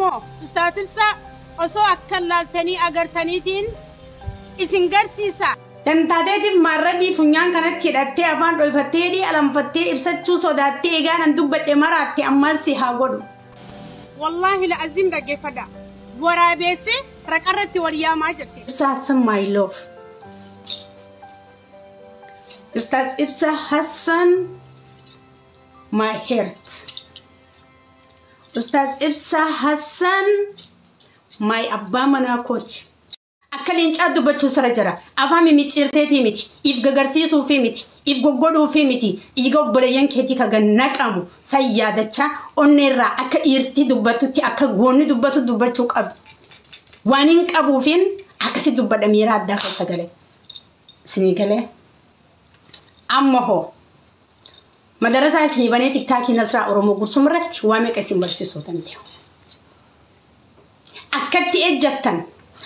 Oromoo Ustaaz Ibsaa osoo akkan laaltanii agartaniitiin isin garsiisa. Tantaateetiif maarrabii funyaan kanatti hidhattee afaan dhoyfattee hidhii alanfattee ibsachuu sodaattee egaa nan dubbadhe maraatte ammaal si haa godhu. Wallaahi la'aziim dhaggeeffadha. Waraabeessi raqarratti wal yaamaa jette. Ibsa Hassan my love. Ustaaz Ibsa Hassan my heart. Ustaaz Ibsa Hassan my abbaa manaa kooti. Akka leencaa dubbachuu sira jira. Afaan mimicciirteetii miti. If gagarsiisuufii miti. If goggodhuufii miti. Dhiiga obboleeyyan keetii ka gannaqamu san yaadachaa onneerraa akka dhiirtii dubbattutti akka goonni dubbatu dubbachuu qabdu. Waan hin qabuufiin akkasi dubbadha miira addaa keessa galee. Isinii galee. Amma hoo. Madarasaa isinii banee tiktaakii Nasraa Oromoo Gursum irratti waa meeqa isin barsiisuu danda'u. Akkatti ejjattan,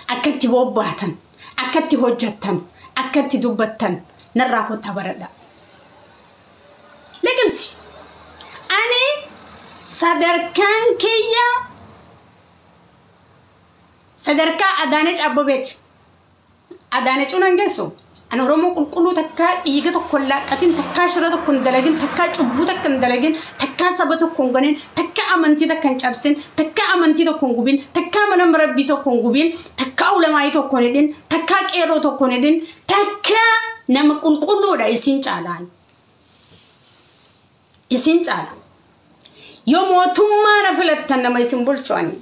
akkatti bobbaatan, akkatti hojjattan, akkatti dubbattan narraa kottaa baradha. Liqimsi. Ani sadarkaan kiyya sadarkaa Adaanech Abbabeeti. Adaanech unan geessu. Ani Oromoo qulqulluu takkaa dhiiga tokko hin laaqqatin, takkaa shira tokko hin dalagin, takkaa cubbuu takka hin dalagin, takkaa saba tokko hin ganin, takkaa amantii takka hin cabsin, takkaa amantii tokko hin gubin, takkaa mana rabbii tokko hin gubin, takkaa ulamaayii tokko hin hidhin, takkaa qeerroo tokko hin hidhin, takkaa nama qulqulluudha isin caalaan. Isin caala. Yoo mootummaa na filattan nama isin bulchu ani.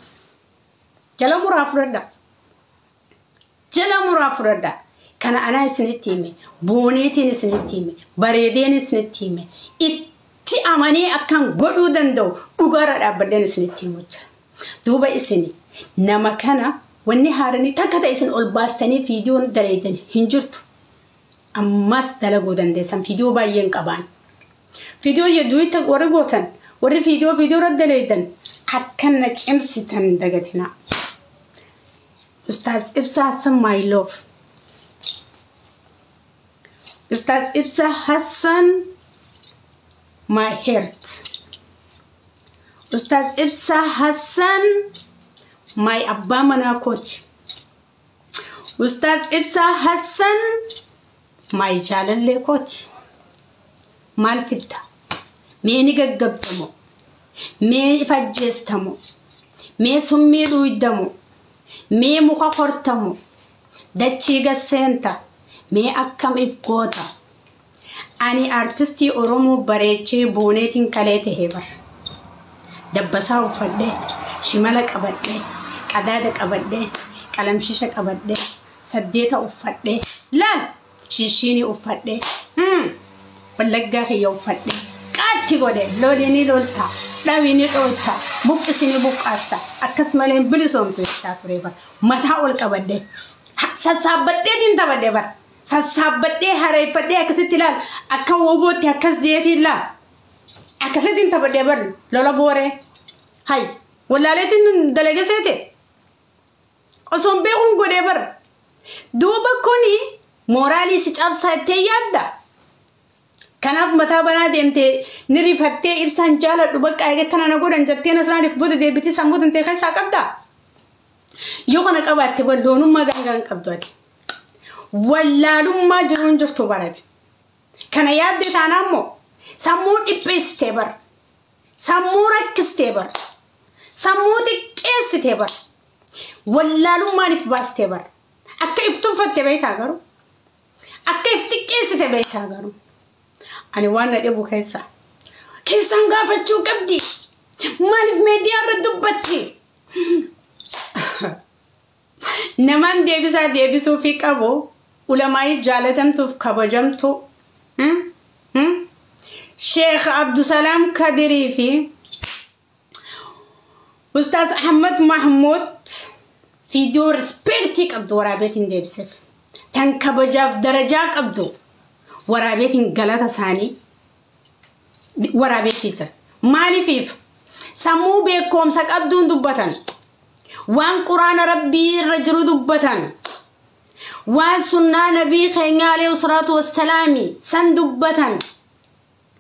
Jala muraa fudhadha. Jala muraa fudhadha. Kana anaa isinitti hime, booneetiin isinitti hime, bareedeen isinitti hime, itti amanee akkan godhuu danda'u dhugaarra dhaabbadheen isinitti himu jira. Duuba isini nama kana wanni haaranii takka ta'e isin ol baastanii viidiyoon daleeydan hin jirtu. Ammas dalaguu dandeessan viidiyoo baay'een qabaan. Viidiyoo hedduutti warri gootan warri viidiyoo viidiyoo irra daleeydan akkan na cimsitan dagatinaa. Ustaaz Ibsaa Hassan my love. Ustaaz Ibsa Hassan my heart. Ustaaz Ibsa Hassan my abbaa manaa kooti. Ustaaz Ibsa Hassan my jaalallee kooti. Maal fidda? Mee ni gaggabdamo? Mee ifajjeestamo? Mee summii dhuydamo? Mee muka kortamo? Dachii gasseenta? Mee akkam if goota? Ani artistii Oromoo bareechee booneetiin kalee tahee bar. Dabbasaa uffadhee, shimala qabadhee, qadaada qabadhee, qalamshisha qabadhee, saddeeta uffadhee, laal shinshiinii uffadhee, wallaggaa kiyya uffadhee, qaatti godhe lolii ni lolta, dhawii ni dhoolta, buqqisi ni buqqaasta, akkas malee hin bilisoomtu jechaa ture bar. Mataa ol qabadhee, sassaabbadheetiin taphadhee bar. Sassaabbadhee hareeffadhee akkasitti ilaal akka wobootti akkas jeetiin laal akkasittiin taphadhee bar lola booree hay wallaaleetiin dalage seete osoon beekuun godhee bar. Duuba kuni mooraalii si cabsaa ittee yaadda. Kanaaf mataa banaa deemtee ni rifattee ibsaan jaaladhu bakka eega kana na godhan jettee nasraaniif booda deebitii sammuu tantee keessaa qabda. Yoo kana qabaatte walloonummaa daangaa hin qabdu ati. Wallaalummaa jiruun jirtu barate. Kana yaadde taanaan immoo sammuu dhipheessitee bar. Sammuu rakkistee bar. Sammuu xiqqeessitee bar. Wallaalummaan if baastee bar. Akka if tuffatte beekaa garuu. Akka if xiqqeessite beekaa garuu. Ani waan na dhibu keessa. Keessaan gaafachuu qabdi. Maaliif miidiyaa irra dubbatti? Namaan deebisaa deebisuufii qabu ulamaayii jaalatamtuuf kabajamtu Sheekh Abdusalaam Kadirii fi Ustaaz Ahmad Mahmud viidiyoo rispeektii qabdu waraabeetiin deebiseef. Tan kabajaaf darajaa qabdu waraabeetiin galata isaanii waraabeetii jira. Maaliifiif sammuu beekumsa qabduun dubbatan. Waan quraana rabbii irra jiru dubbatan. Waan sunnaa nabii keenya alayhi salaatu wassalaami san dubbatan.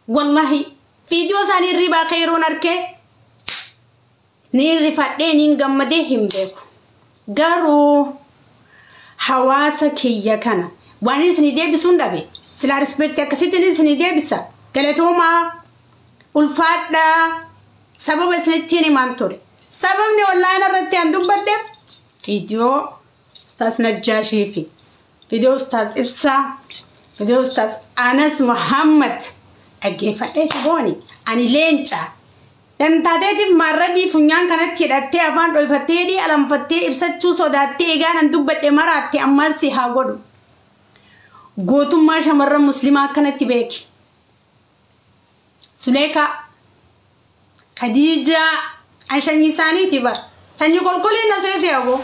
Wallahi viidiyoo isaanii irrii baakee yeroon arkee Niin rifadhee niin gammadee hin beeku. Garuu hawaasa kiyya kana waan isinii deebisuun dhabe silaa rispeektii akkasittiin isinii deebisa. Galatoomaa ulfaadhaa sababa isinittiin himaan ture. Sababni onlaayinii irratti an dubbadheef viidiyoo Ustaas Najjaashii fi viidiyoo Ustaas Ibsaa viidiyoo Ustaas Anas Muhammad dhaggeeffadhee booni ani leenca. Dantaateetiif maarrabii funyaan kanatti hidhattee afaan dhoyfattee hidhii alanfattee ibsachuu sodaattee egaa nan dubbadhe maraatte ammaal si haa godhu. Gootummaa shamarran musliimaa akkanatti beeki. Suleekaa, Khadiijaa, an shanyii isaaniiti bara. Sanyii qulqullina seeti aboo.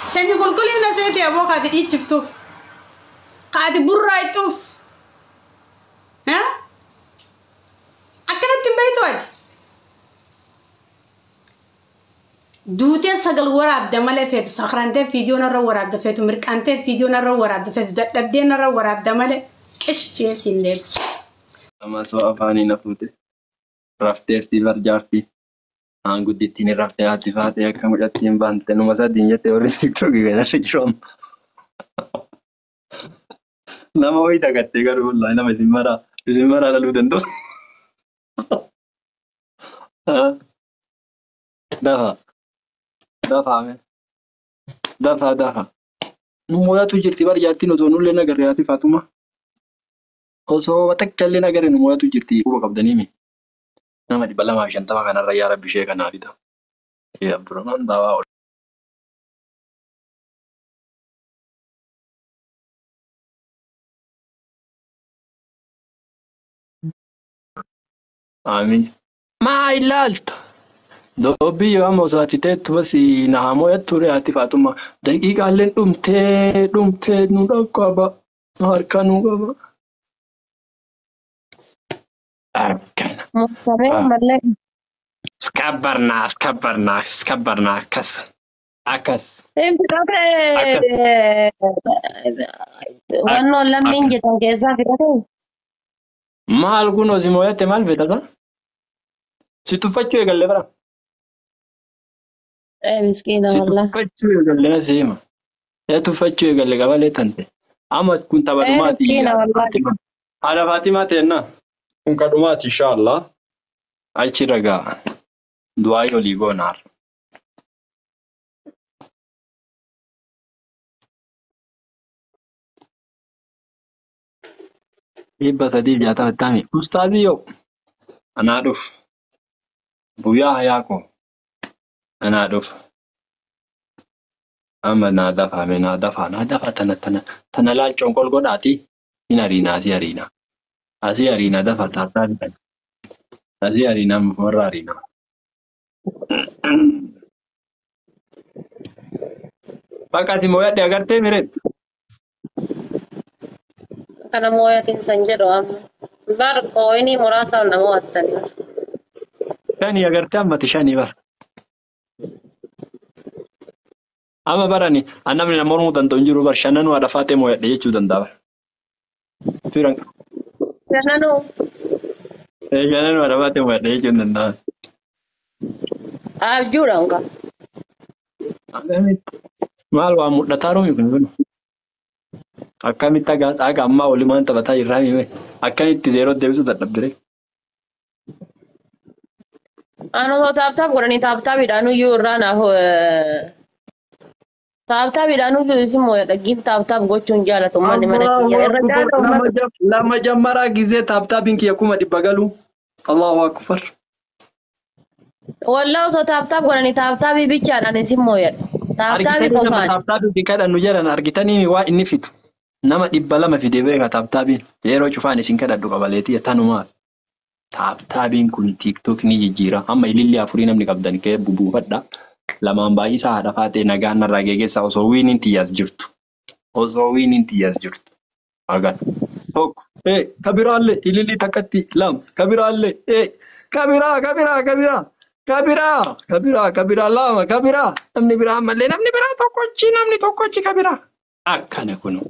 Sanyii qulqullina seeti aboo kaati dhiichiftuuf. Kaati burraayxuuf. Akkanatti hin beektu ati. Duutee sagal waraabda malee feetu sakrantee viidiyoo narra waraabda feetu mirqaantee viidiyoo narra waraabda feetu dadhabdee narra waraabda malee qishchee siin deebisu. Nama soo afaanii na fuute. Rafteertii barjaartii. Aan guddittiin raftee haati faatee akka mucattiin baante numa sadiin jette warri tiktookii kanarra jiru amma. Nama wayii dagattee garuu wallaahi nama isin maraa dhaluu danda'u. Dafa dafa mee dafa dafa. Nu mooyatu jirti barjaartiin osoo nullee nagarre haati faatuma. Osoo takka illee nagarre nu mooyatu jirti quba qabdanii mi. Nama 250 kanarra yaa Rabbi ishee kanaa fida. Ishee Abdurrahman Baawaa ol. Amiin. Maa ilaalta? Dubbii yoo amma osoo ati teettu bas na haa mooyattu ture haati faatuma. Daqiiqaalleen dhumtee dhumtee nu dhaqqaba. Harka nu qaba. Akkana. Musamee ammallee Iskabbarnaa iskabbarnaa iskabbarnaa akkas. Akkas. Hin fidate wannoon lammiin jedhan keessaa fidate. Maal kun osii mooyatte maal fedhata? Si tuffachuu eegalle bara. Miskiina Si wallah. tuffachuu eegalle na seema. Ya tuffachuu eegalle qabalee tante. Amma kun tapha dhumaati. Miskiina wallah. Haadha Faatimaa teenna. Kun ka dhumaati inshaallah. Achi ragaa. Du'aa olii goonaar. 360 ittaami. Ustaazii yoo. Anaa dhufu. Guyyaa hayaa koo. Anaa dhufu. Amma naa dafaa mee naa dafaa naa dafaa tana tana tana laal conqol godhaati. Hin ariina asii ariina. Asii ariina dafa taataa bitan. Asii ariina warra ariina. Bakka asii mooyadhe agartee mire. Kana mooyatiin san jedhu amma. Bar kooyinii muraasa nama wattanii. Shanii agartee ammati shanii bara. Amma barani namni nama mormuu danda'u hin jiru bar shananuu haadha faatee mooyadhe jechuu danda'a bara. Firan Shananuu shananuu haadha faatee mooyadhe jechuu hin danda'a. Abjuudha unka. Maal waa mul'ataa rumi kun kun. Akkamitti haga ammaa waliin taphataa jirraa hime akkamitti yeroo deebisuu dadhabdire. Anuma taaptaap godhanii taaptaapiidhaan iyyuu irraa naaf taaptaapiidhaan iyyuu isin mooyadha. Giif taaptaap gochuun jaalatu uummanni mana kiyya. Irra caala uummata. Lama jammaraa gizee taaptaapiin kiyya 100,000 galu. Allahu akbar. Wallaa osoo taaptaap godhanii taaptaapii bichaadhaan isin mooyadha. Taaptaapii Argitanii nama qofaan. taaptaapii si kadhannu jedhan argitanii waa inni fidu. Nama 200 fide beeka taaptaapiin. Yeroo cufaan isin kadhadhu qabaleetii tanumaaf. Taaptaapiin kun tiiktook ni jijjiira. Amma ililli afurii namni qabdan kee bubuufadha. Lamaan baay'isaa haadha faatee nagaan narraa geeggeessaa osoo wiiniin tiyyaas jirtu. Osoo wiiniin tiyyaas jirtu. Hagan. Tokko. Kabiraallee ililli takkatti lama. Kabiraallee. Kabiraa kabiraa kabiraa. Kabiraa kabiraa kabiraa lama kabiraa. Namni biraa ammallee namni biraa tokkochi namni tokkochi kabiraa. Akkana kun.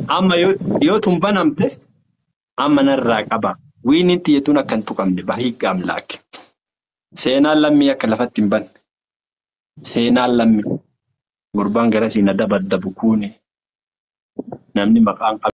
Amma yoo tun banamte amma narraa qaba. Wiiniin tiyyatuun akka hin tuqamne bahii gaamlaake. Seenaan lammii akka lafatti hin banne. Seenaan lammii. Gurbaan garasii na dabaddabu kuuni. Namni maqaan